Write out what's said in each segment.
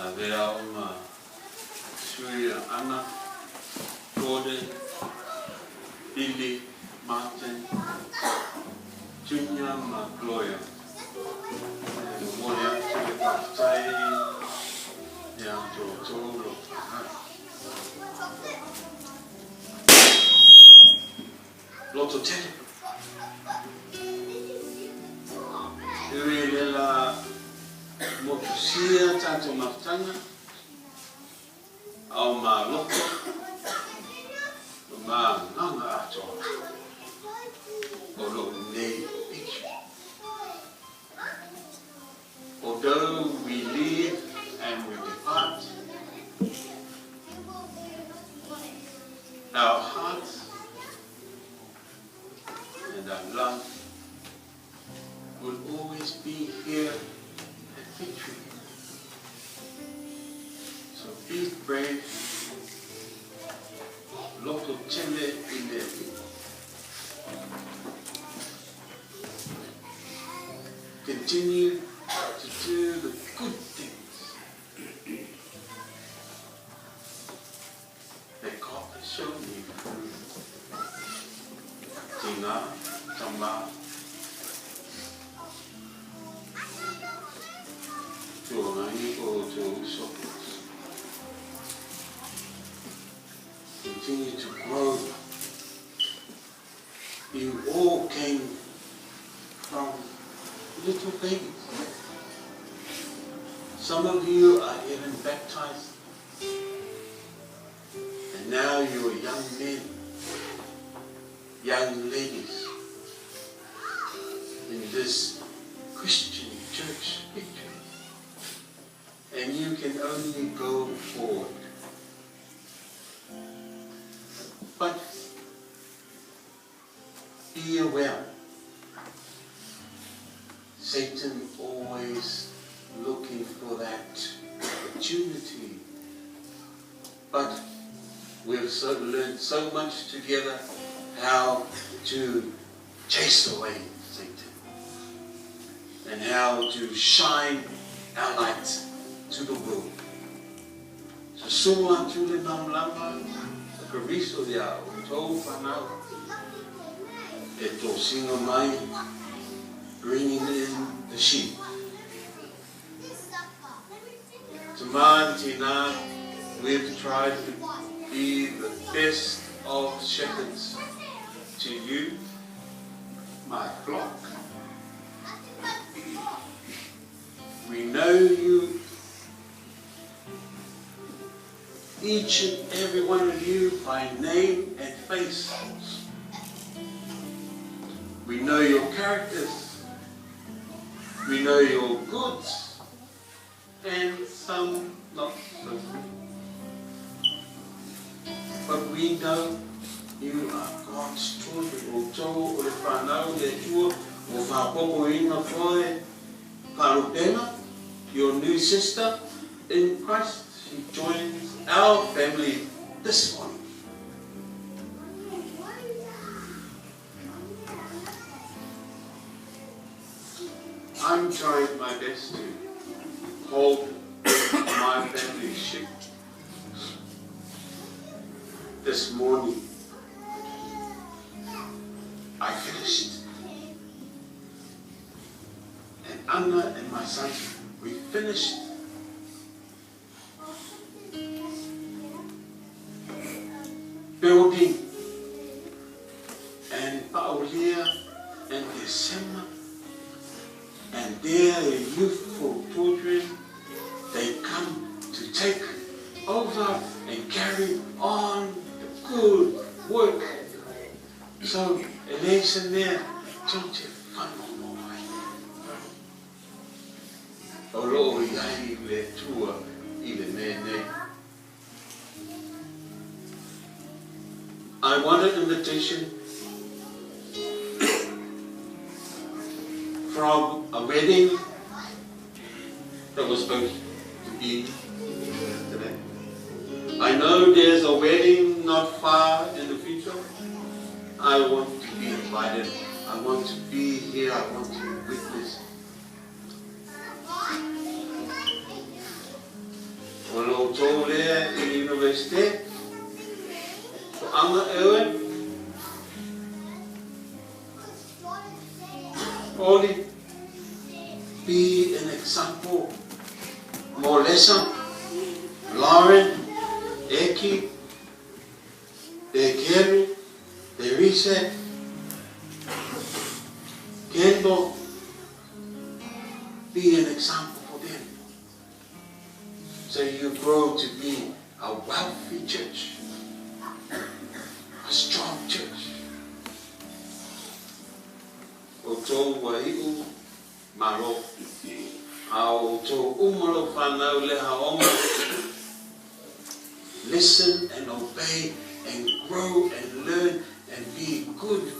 Avea ma Sui Anna, Gordon, Billy, Martin, Junior ma Gloria. E momoli atu le faafetai ia te outou lotofaga. Loto tele. E ui i lela motusia tatou mafutaga, ao ma loto ma agaga atoa o lou nei piki. Although we leave and we depart, our hearts and our love will always be here at Figtree. So be brave, loto tele i le Continue to do the good things that God shown you through tina, tama, tuangai o te uso. Continue to grow. You all came from little babies. Some of you are even baptized. And now you are young men, young ladies in this Christian church picture. And you can only go forward. But be aware, Satan always looking for that opportunity. But we've so learned so much together how to chase away Satan and how to shine our light to the world. So sua tule nam lama, kariso ia o tau whanau, e tō singa mai, bringing in the sheep. Taman Tina, we've tried to be the best of shepherds to you, my flock. We know you, each and every one of you, by name and face. We know your characters. We know your goods and some not so good. But we know you are God's children. O tō o le whanau le tua o whāpoko ina koe Karupena, your new sister in Christ. She joins our family this morning. I'm trying my best to hold my family ship. This morning, I finished. And Anna and my sons, we finished building and Paulia and December and their youthful children, they come to take over and carry on the good work. So, e there, don't you whanau mai. O lo i ai le tua i le mene. I want an invitation from a wedding that was supposed to be today. I know there's a wedding not far in the future. I want to be invited. I want to be here. I want to witness. O lo tō lea i university, ko Anga Ewen, Oli, be an example. Molesa, Lauren, Eki, Ekelu, Erise, Kendall, be an example for them. So you grow to be a wealthy church, a strong church. O tō wai'u maro, a o tō umalo whanau leha onga, listen and obey and grow and learn and be good.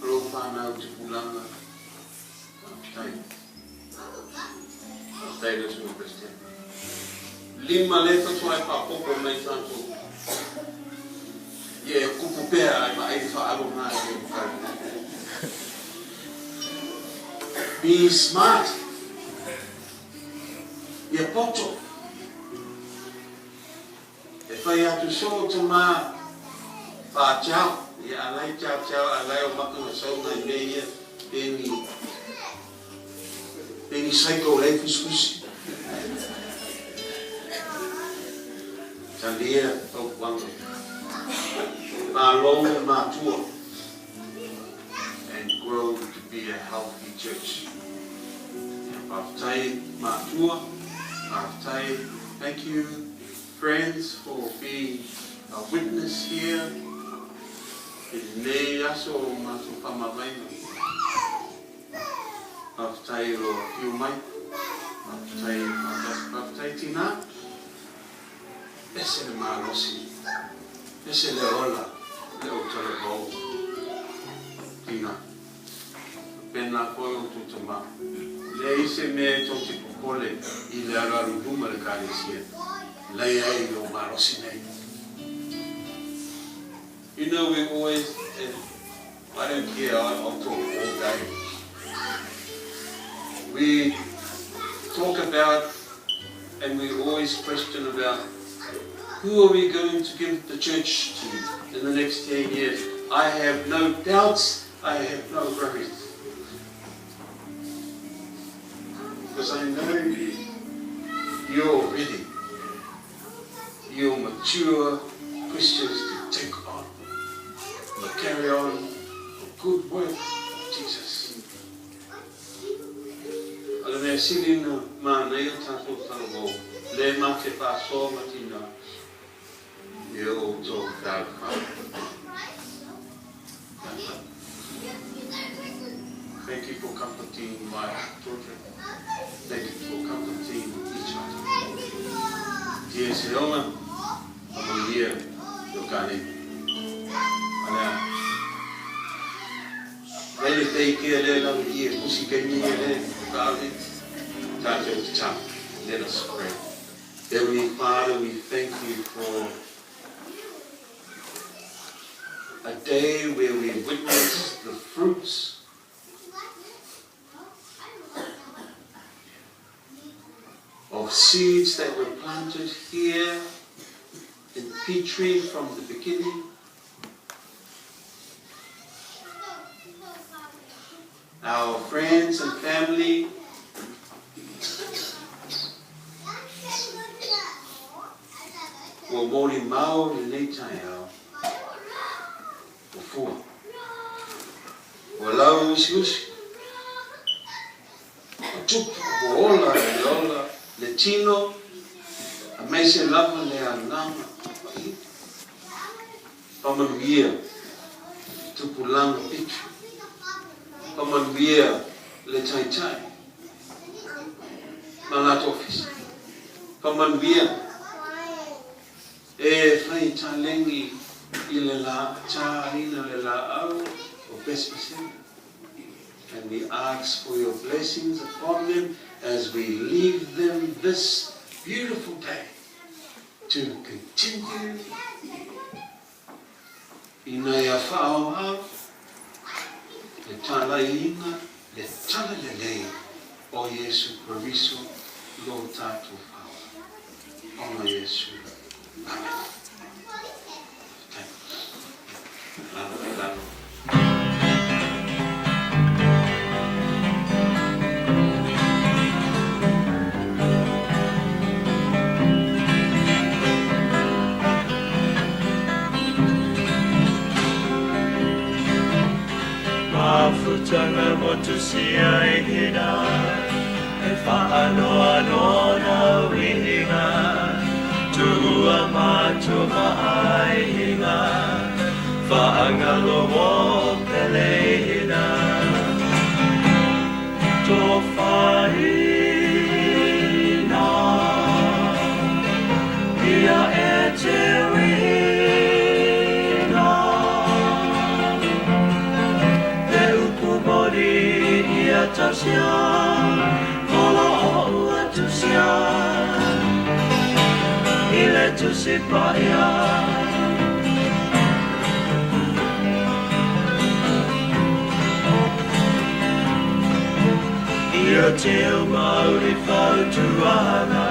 Lo whanau te pulanga. Tai. Tai le sunga Christian. Lima le fatua e whapopo mai tātou. Ie e kupu pea ai ma ai whaaro ngā e mukau. Be smart. Ia poto. E fai atu soo tama pa chao, ia alai chao chao alai o maka na sau nai me ia pe ni pe ni psycho lei fusifusi. Talia fautuaga. Malo matua and grow to be a healthy church. Faafetai matua, faafetai, thank you friends for being a witness here i lenei aso o matou faamavaega. Faafetai i lo afio mai, faafetai faatasi, faafetai tina. Ese le malosi, ese le ola le ou talavou, tina. Pena foi outou tama. Leai se mea e tou te popole i le alualu i luma le Ekalesia. Leai lou malosi nei. You know we always, and I don't care, I'll talk all day. We talk about and we always question about who are we going to give the church to in the next 10 years. I have no doubts, I have no worries. Because I know you're ready. You're mature Christians to take on, to carry on the good work of Jesus. O le mea sili na manaia o tatou talavou, le ma te faasoa ma tina i o outou talofa. Thank you for comforting my children. Thank you for comforting each other. Tia Seonga, faamanuia i o Kaleni. Alea. Mai le teikea lea lawe i e pusi kaimi ia le whakaari. Tātou te tā. Let us pray. Heavenly Father, we thank you for a day where we witness the fruits of seeds that were planted here in Petrie from the beginning. Our friends and family ua molimau lenei taeao ua fua. Ua lauusiusi, ua tupu, ua ola e le ola le tino, aemaise lava le agaga paia. Faamanuia tupulaga pitu. Faamanuia le taitai ma latou ofisa. Faamanuia e fai taleni i le la tāina le laau o Pesepesega. And we ask for your blessings upon them as we leave them this beautiful day to continue ina ia whaaoao le tālaiina le talalelei o Iesu Keriso lo tātou Whaoa. Ona Iesu. Amen. Lalo, lalo. Mafutanga motusia i hina, E whaanoa nona wihinga, Tuua matua maaihinga, Whaangalo o peleihina. Tō whaina, Ia e te wina. Te upu mori ia tausia, Kola o ua tusia, I le tusi paia. Ia teo mauri fautuaga,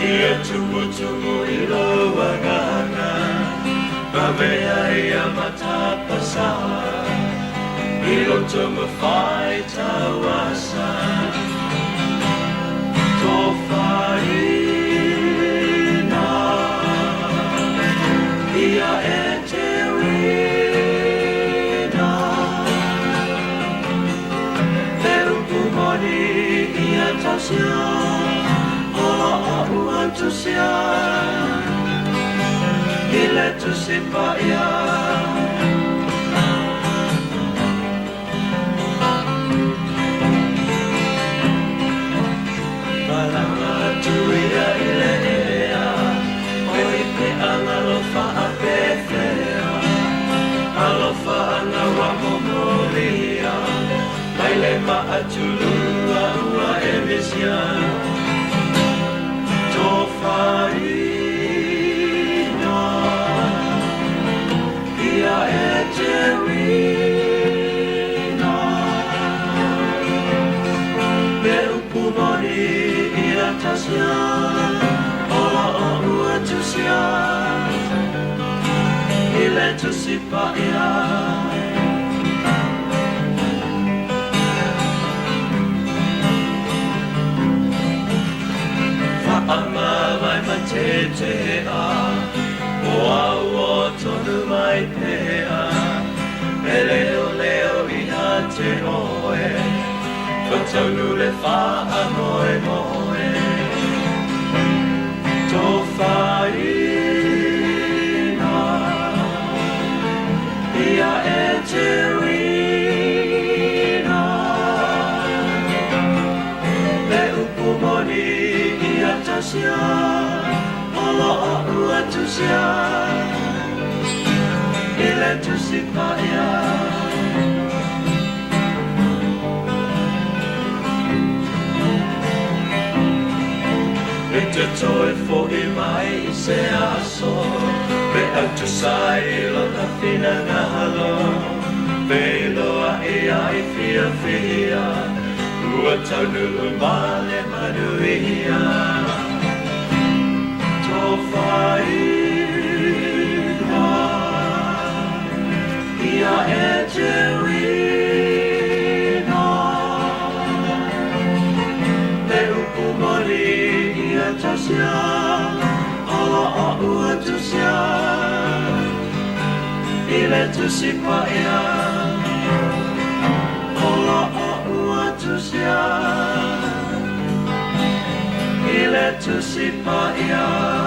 Ia tumutumu i lauaga. Avea ia matapasa I roto ma whai tauasa Tō whaina Ia e te wina Te upu moni ia tausia Ola o ua tusia I le tusi paia Malanga atu ia i le ea O i pe anga lofa a pefea Alofa anga wa momolia Mai le maatulua ua e misia Tō whaina Ia e te wina Me upu moni ia tasia Ola o ua tusia I le tusi paia Whaama mai ma te te a O au o tonu mai pea E leo leo i a te oe Whataunu le whaa moe moe Tō whaina Ia e te wina Le upu moni ia tasia Ola o ua tusia I le tusi paia E te toe fo'i mai i se aso Pe atu sai lona finangalo Wheloa i ai fia fia Ua taunu male manuia Tō whaina Ia e te wina Le upu moni ia tasia Ola o ua tusia I le tusi paia Ola o ua tusia I le tusi paia.